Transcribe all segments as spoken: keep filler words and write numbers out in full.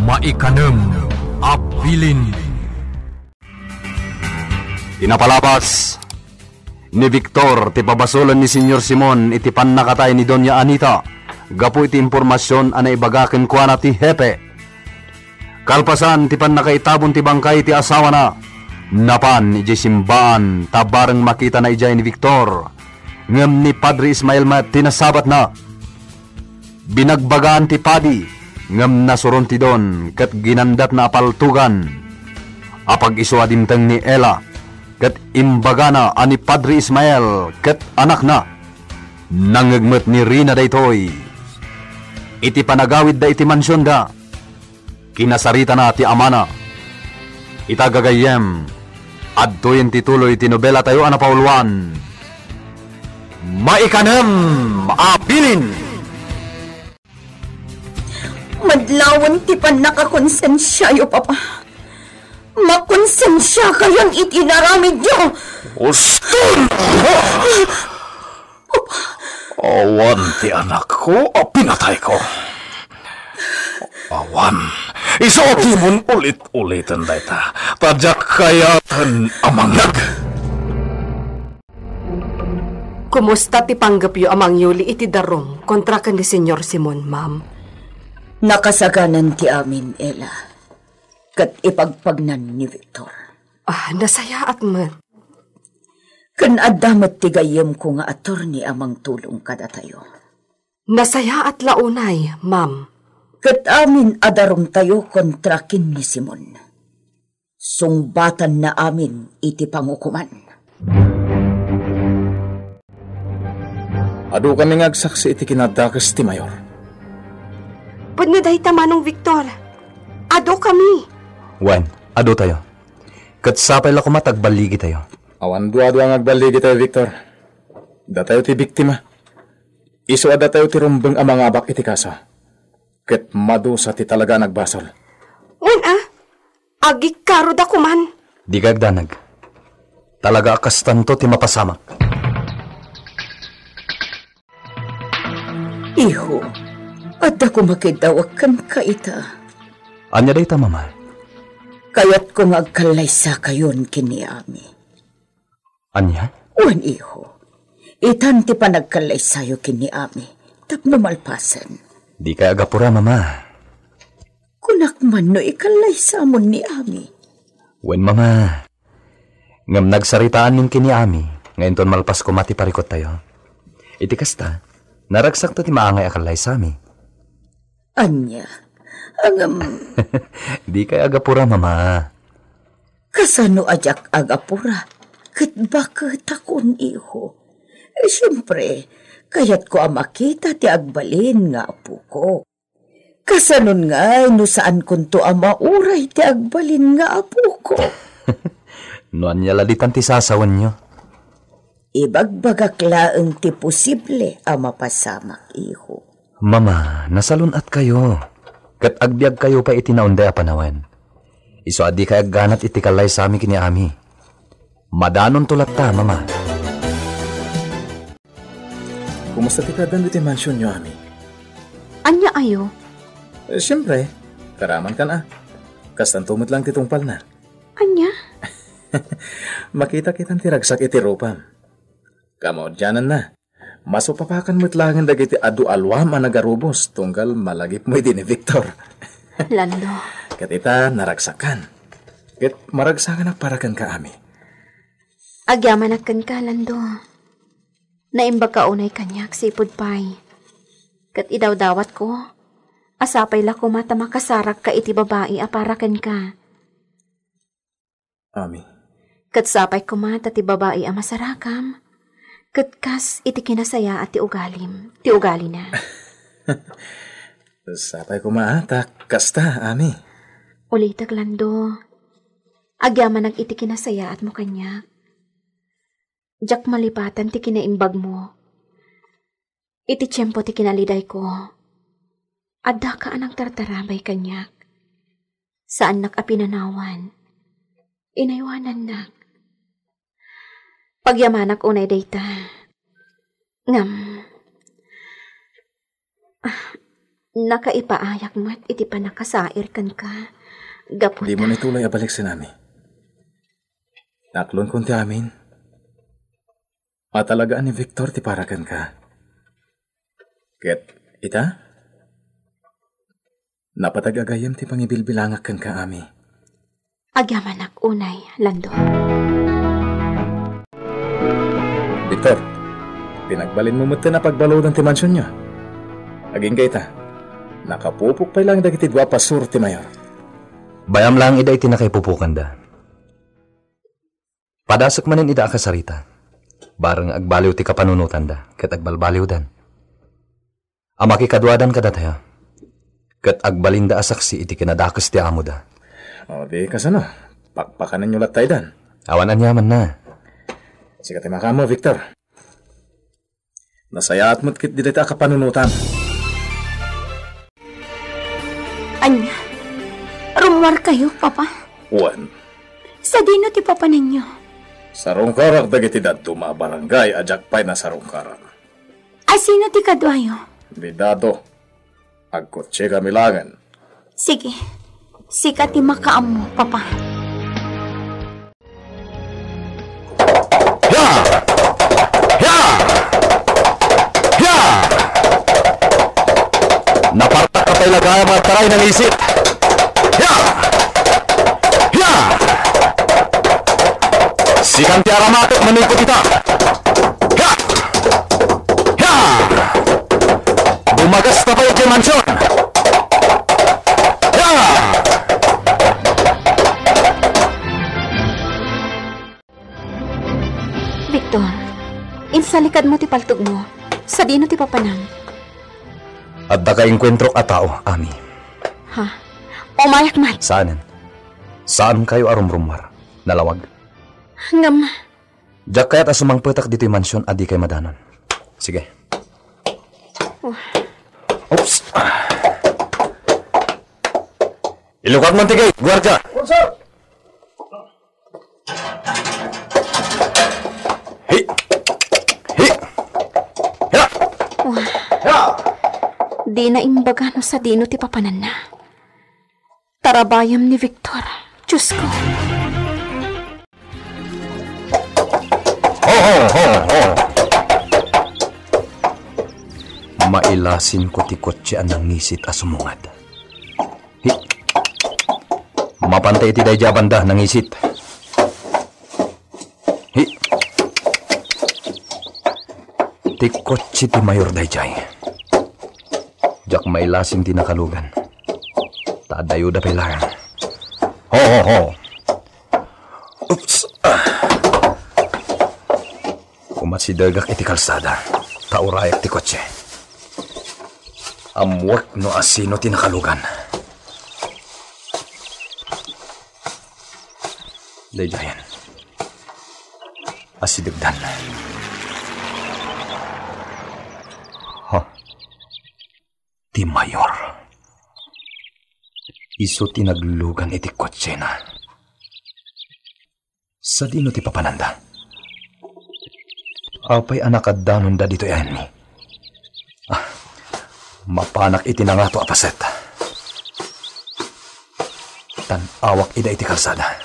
Maikanem a bilin. Ti napalabas, ni Victor ti pabasolen ni Señor Simon iti pannakatay ni Doña Anita gapu iti impormasion a naibaga kenkuana ti hepe. Kalpasan ti pannakaitabon ti bangkay ti asawana, napan idiay simbaan ta bareng makitana idiay ni Victor. Ngem ni Padre Ismael met ti nasabatna. Binagbagaan ti padi, ngem nasuron ti don ket ginandatna a paltugan. Apag-isu a dimteng ni Ella, ket imbagana a ni Padre Ismael ket anakna. Nangngeg met ni Rina daytoy. Iti panagawidda iti mansionda, kinasaritana ti amana. Ita gagayyem, adtoyen ti tuloy ti nobelatayo a napauluan, Maikanem a Bilin. Madlawen ti pannakakonsensiayo, Papa. Makonsensiakayon iti inaramidyo. Uston! Awan ti anakko a pinatayko. Awan. Isu a dimon ulit-uliten dayta, ta diak kayaten a mangngeg. Kumusta ti panggepyo a mangyuli iti darum kontra ken ni Señor Simon, ma'am? Nakasaganan ti amin, Ella. Ket ipagpagnan ni Victor. Ah, nasayaat met. Ken adda met ti gayyemko nga attorney a mangtulong kadatayo. Nasayaat la unay, ma'am. Ket amin a darumtayo kontra ken ni Simon. Sungbatanna amin iti pangukoman. Adu kami nga agsaksi iti kinadakes ti mayor. Pudno dayta, Manong Victor. Adu kami. Wen, adu tayo. Ket sapay la koma ta agballigitayo. Awan duadua nga agballigitayo, Victor. Datayo ti biktima. Isu a datayo ti rumbeng a mangabak iti kaso. Ket madusa ti talaga a nagbasol. Wen a, agikkaroda koman. Dika agdanag. Talaga a kastanto ti mapasamak. Iho, adda koma kiddawek kenka ita. Ania dayta, Mama? Kayatko nga agkallaysakayon ken ni Ami. Ania? Wen, iho. Itan ti panagkallaysayo ken ni Ami tapno malpasen. Dikay agapura, Mama. Kunak man no ikallaysamon ni Ami. Wen, Mama. Ngem nagsaritaan ken ni Ami nga inton malpas koma ti parikottayo. Iti kasta, naragsakto ti maangay a kallaysami. Ania? Ngem, dikay agapura, Mama. Kasano a diak agapura? Ket baketakon, iho. Eh, siempre, kayatko a makita ti agbalin nga apokok. Kasanon ngay no saankonto a mauray ti agbalin nga apokok? No ania la ditan ti sasawenyo? Ibagbagak laeng ti posible a mapasamak, iho. Mama, nasalun-atkayo. Ket agbiagkayo pay iti naunday a panawen. Isu a dikay agganat iti kallaysami ken ni Ami. Madanonto latta, Mama. Kumusta ti kaaddan iti mansionyo, Ami? Ania ayo? Eh, siempre, karaman kan a. Kastanto met lang ti tungpalna. Ania? Makita kitan ti ragsak iti rupam. Kamaudiananna, masupapakan met laengen dagiti adu a luam a nagarubos tunggal malagipmo idi ni Victor. Lando. Ket ita, naragsakan. Ket maragsakanak para kenka, Ami. Agyamanak kenka, Lando. Naimbagka unay kaniak sipud pay. Ket idawdawatko a sapay la koma ta makasaragka iti babai a para kenka. Ami. Ket sapay koma ta ti babai a masaragam, ket kas iti kinasayaat ti ugalim, ti ugalina. Sapay koma a ta kasta, Ami. Ulitek, Lando. Agyamanak iti kinasayaatmo kaniak. Diak malipatan ti kinaimbagmo. Iti tiempo ti kinalidayko, addaka a nagtartarabay kaniak. Saannak a pinanawan. Inaywanannak. Pagyamanak unay dayta. Ngem, ah, Nakaipaayak met iti pannakasair kenka. Gapu Dimo ta itulay a balik senami. Naklonkon ti amin. Talagaan ni Victor ti para kenka. Ket ita? Napatag a gayyem ti pangibilbilangak kenka, Ami. Agyamanak unay, Lando. Victor, pinagbalinmo metten a pagbaludan ti mansionyo. Agingga ita, nakapupok pay laeng dagiti dua a pastor ti mayor. Bayam laeng ida iti nakaipupokanda. Padasek manen ida a kasarita. Bareng agbaliw ti kapanunotanda, ket agbalbaliwdan. A makikaduadan kadatayo, ket agbalinda a saksi iti kinadakes ti amoda. O, di kasano? Pakpakanenyo latta idan. Awan aniamanna. Sika ti makaammo, Victor. Nasayaat met ket dita a kapanunotan. Ania? Rummuarkayo, Papa? Wen. Sadino ti papananyo? Sarungkarak dagiti dadduma a barangay a diak pay nasarungkaran. A sino ti kaduayo? Ni Dado. Agkotse kami laengen. Sige. Sika ti makaammo, Papa. Ya! Ya! Ya! Napartak ka pay la gayam nga agtaray, nangisit. Ya! Ya! Sikan ti aramatek manipud ita. Ya! Ya! Dumagasta pay idiay mansion. Ya! Victor, insalikadmo ti paltogmo. Sadino ti papanam? Adda kainkuentrok a tao, Ami. Ha? Umayak man. Saanen. Saankayo a rumrummuar. Nalawag. Ngem, Diak kayat a sumangpetak ditoy mansion a dikay madanon. Sige. Oh. Oops. Ilukag man ti gate, guardia. Hi! Hi! Ya! Wah. Ya! Dina imbaga no sadino ti papananna. Tarabayam ni Victor. Diyos ko. Ho, ho, ho, ho. Mailasin ko ti kotse a nangisit a sumungad. Hi. Mapanta iti daydi a banda, nangisit. Hi. Ti kotse ti mayor daydiay. Diak mailasin ti nakalugan. Ta adda ayuda pay laeng. Ho, ho, ho. Oops. Ah. Kumasidegak iti kalsada, ta urayak ti kotse. Ammoek no asino ti nakalugan. Daydiayen. Asidegdan. Ha? Ti mayor. Isu ti naglugan iti kotsena. Sadino ti papananda? Apay a nakaddanonda ditoy ayanni? Ah, mapanak iti nangato a paset. Tan-awak ida iti kalsada.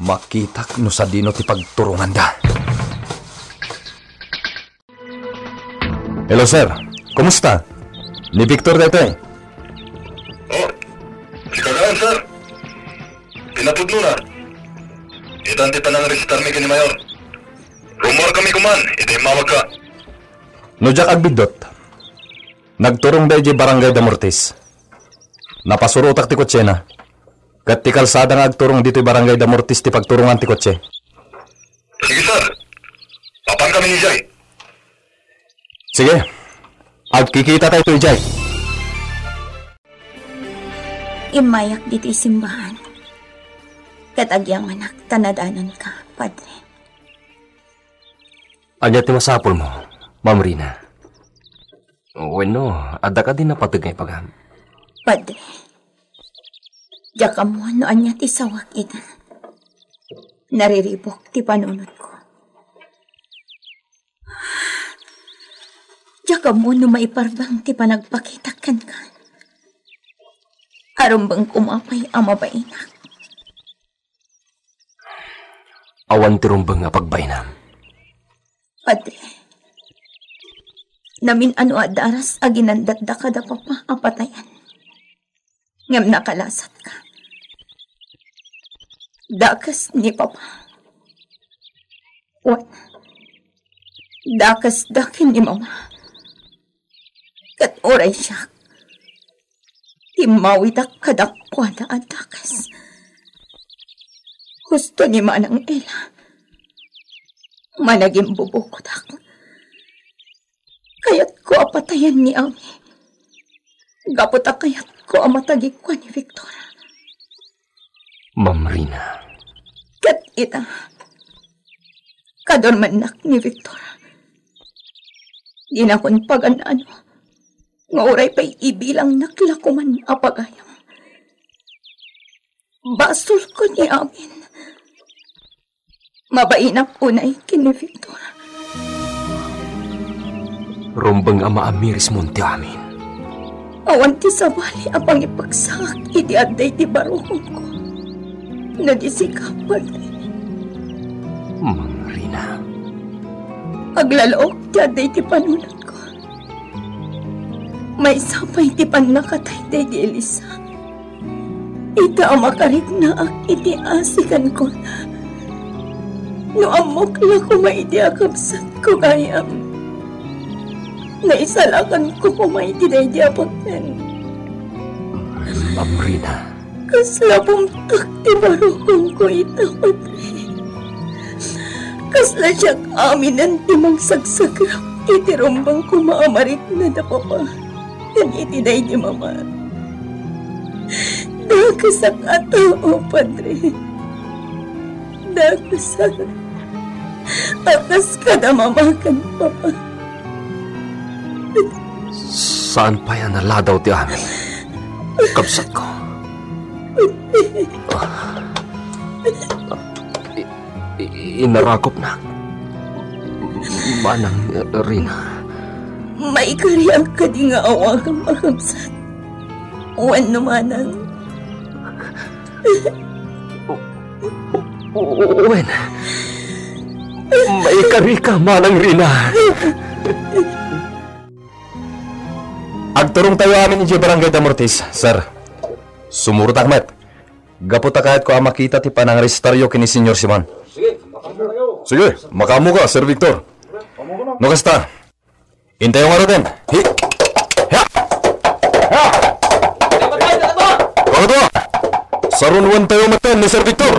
Makitak no sadino ti pagturonganda. Hello, sir. Kumusta? Ni Victor daytoy. Oh, sika gayam, sir. Pinapudnona. Itan ti panangresitarmi ken ni Mayor. Rummuarkami koman iti immawagka. No diak agbiddut, nagturongda idiay Barangay Damortis. Napasurotak ti kotsena. Ket ti kalsada nga agturong ditoy Barangay Damortis ti pagturongan ti kotse. Sige, sir. Apankami idiay. Sige. Agkikitatayo idiay. Immayak ditoy simbahan. Ket agyamanak ta nadanonka, Padre. Ania ti masapulmo, Ma'am Rina? Wenno, adda kadi napateg nga ipagam? Padre, diak ammo no ania ti sawak ita. Nariribuk ti panunotko. Diak ammo no maiparbeng ti panagpakitak kenka. Arumbeng koma pay a mabainak. Awan ti rumbeng a pagbainam. Padre, namin-ano a daras a ginandatda kada papa a patayen. Ngem nakalasatka. Dakes ni papa. Wen, dakesda ken ni mama. Ket uray siak, timmawidak kadakuada a dakes. Husto ni Manang Ela, managimbubukodak. Kayatko a patayen ni Ami. Gapu ta kayatko a matagikua ni Victor. Ma'am Rina. Ket ita, kadormennak ni Victor. Dinakon pagan-ano nga uray pay ibilangnak la koman a pagayam. Basolko ni Amin. Mabainak unay ken ni Victor. Rumbeng a maamirismon ti Amin. Awan ti sabali a pangipagsaak iti adda iti barukongko. No di sika, Padre. Ma'am Rina. Aglalaok ti adda iti panunotko. Maysa pay ti pannakatay daydi Elisa. Ita a makariknaak iti asi kenkuana. No ammok la koma iti a kabsatko gayam, naisalakanko koma iti daydi a baknang. Ma'am Rina. Kasla bumtak ti barukongko ita, Padre. Kasla siak aminen ti mangsagsagrap iti rumbeng koma a marikna da papa ken iti daydi mama. Dakesak a tao, Padre. Dakesak. A kas kada mama ken papa. Saan pay a naladaw ti amin, kabsatko? I-, i-, inarakopnak, Manang Rina. Maikariak kadi nga awagam a kabsat? Wenno manang? O-, o-, wen. Maikarika, Manang Rina. Agturongtayo amin idiay Barangay Damortis, sir. Sumurotak met. Gapu ta kayatko a makita ti panangarestaryo ken ni Señor Simon. Sige, makaammoka, Sir Victor. No kasta, intayo ngaruden. Hi. Ha. Ha. Pakadua. Sarunuentayo metten ni Sir Victor.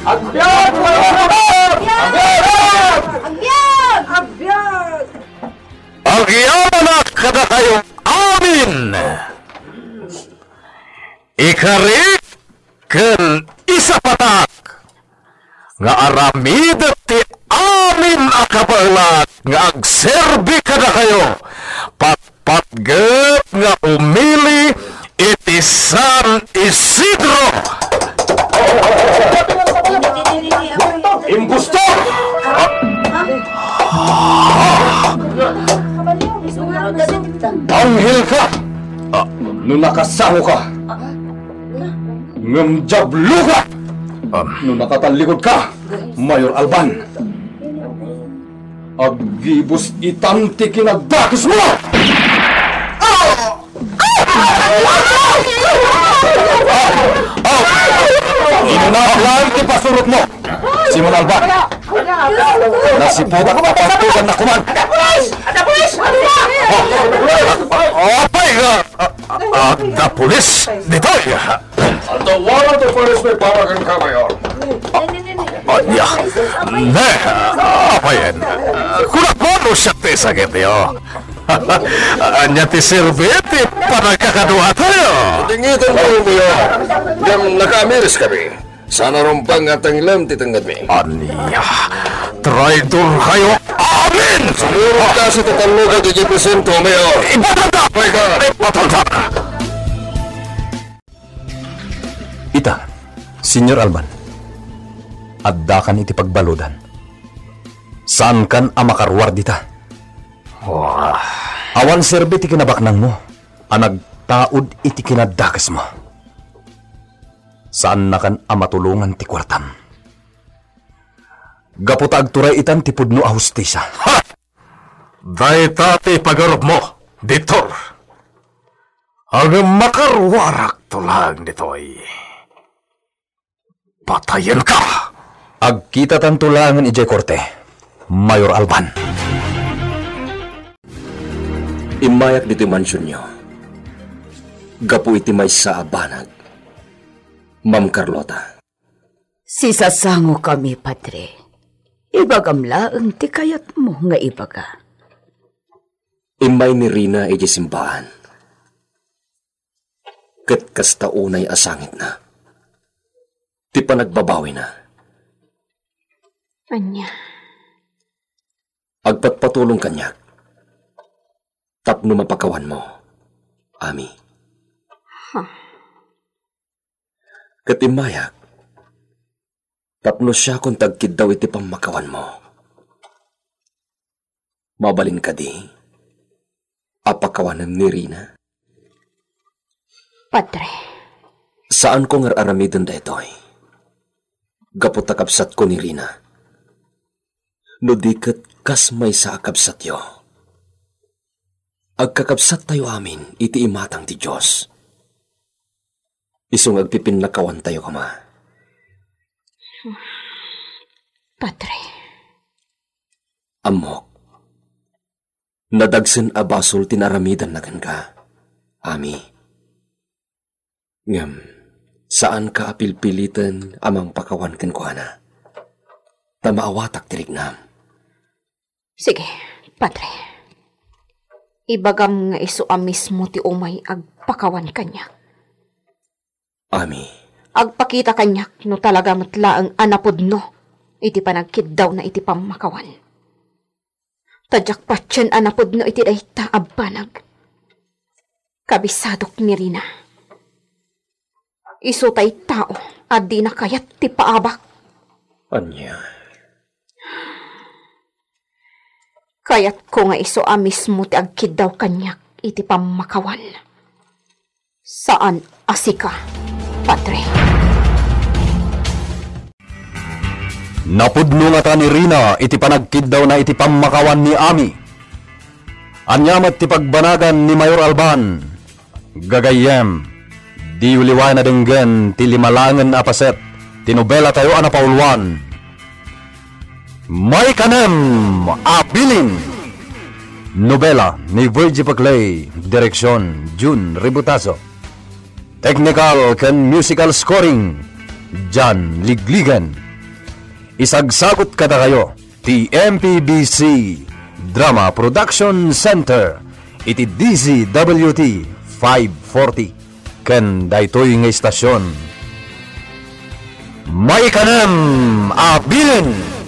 Agbiag! Agbiag! Agbiag! Agyamanak kadakayo amin. Ikarik ken isapatak nga aramidek ti amin a kabaelak nga agserbi kadakayo, patpatget nga umili iti San Isidro. Impostor! Anghel ka! No nakasango ka, ngem diablo ka! No nakatallikod ka, Mayor Alban, aggibus itan ti kinadakesmo! Inunat lang ti pasurotmo, Simon Alban. Nasiputak a pagtugan na kuman. Apay nga, ah, ah, adda pulis ditoy. Adda warrant of arrest para kenka, Mayor. Ania? Ne, apayen. Kunak mo no siak ti sakit, yo. Ania ti serbi ti panagkakaduatayo? Dingiten mo, Mayor. Ngem nakaamiris kami. Saan a rumbeng nga tanglem ti tengngedmi. Ania? Traidor kayo amin! Sumurot ka sa tatalloga ti presinto, Mayor. Ipatanda! Ipatanda! Ita, Señor Alban, addakan iti pagbaludan. Saankan a makaruar dita. Wah. Awan serbi ti kinabaknangmo a nagtaud iti kinadakesmo. Saannakan a matulongan ti kuartam. Gapu ta agturay itan ti pudno a hustisia. Ha! Dayta ti pagarupmo, Victor. Ngem makaruarakto laeng ditoy. Patayenka! Agkitatanto laengen idiay korte, Mayor Alban. Immayak ditoy mansionyo gapu iti maysa a banag, Ma'am Carlota. Sisasangokami, Padre. Ibagam laeng ti kayatmo nga ibaga. Immay ni Rina idiay simbaan. Ket kasta unay a sangitna ti panagbabawina. Ania? Agpatpatulong kaniak tapno mapakawanmo, Ami. Ha? Ket immayak tapno siakon ti agkiddaw iti pammakawanmo. Mabalin kadi a pakawanem ni Rina? Padre. Saanko nga ar-aramiden daytoy gapu ta kabsatko ni Rina. No di ket kas maysa a kabsatyo, agkakabsattayo amin iti imatang ti Dios. Isu nga agpipinnakawantayo koma. Padre. Ammok, nadagsen a basol ti naaramidanna kenka, Ami. Ngem, saanka a pilpiliten a mangpakawan kenkuana, ta maawatak ti riknam. Sige, Padre. Ibagam nga isu a mismo ti umay agpakawan kaniak. Ami. Agpakita kaniak no talaga met laeng a napudno iti panagkiddawna iti pammakawan. Ta diak patien a napudno iti dayta a banag. Kabisadok ni Rina. Isu tay tao a dina kayat ti paabak. Ania? Kayatko nga isu a mismo ti agkiddaw kaniak iti pammakawan. Saan a sika, Padre. Napudno ngata ni Rina iti panagkiddawna iti pammakawan ni Ami. Ania met ti pagbanagan ni Mayor Alban? Gagayyem, diyo liwayan a denggen ti lima laengen a paset ti nobelatayo a napauluan, Maikanem a Bilin. Nobela ni Virgie Paclay, direksion Jun Ributazo. Technical ken musical scoring, John Ligligan. Isagsagut kadakayo ti M P B C Drama Production Center iti D Z W T five forty ken daytoy nga istasyon. Maikanem a Bilin!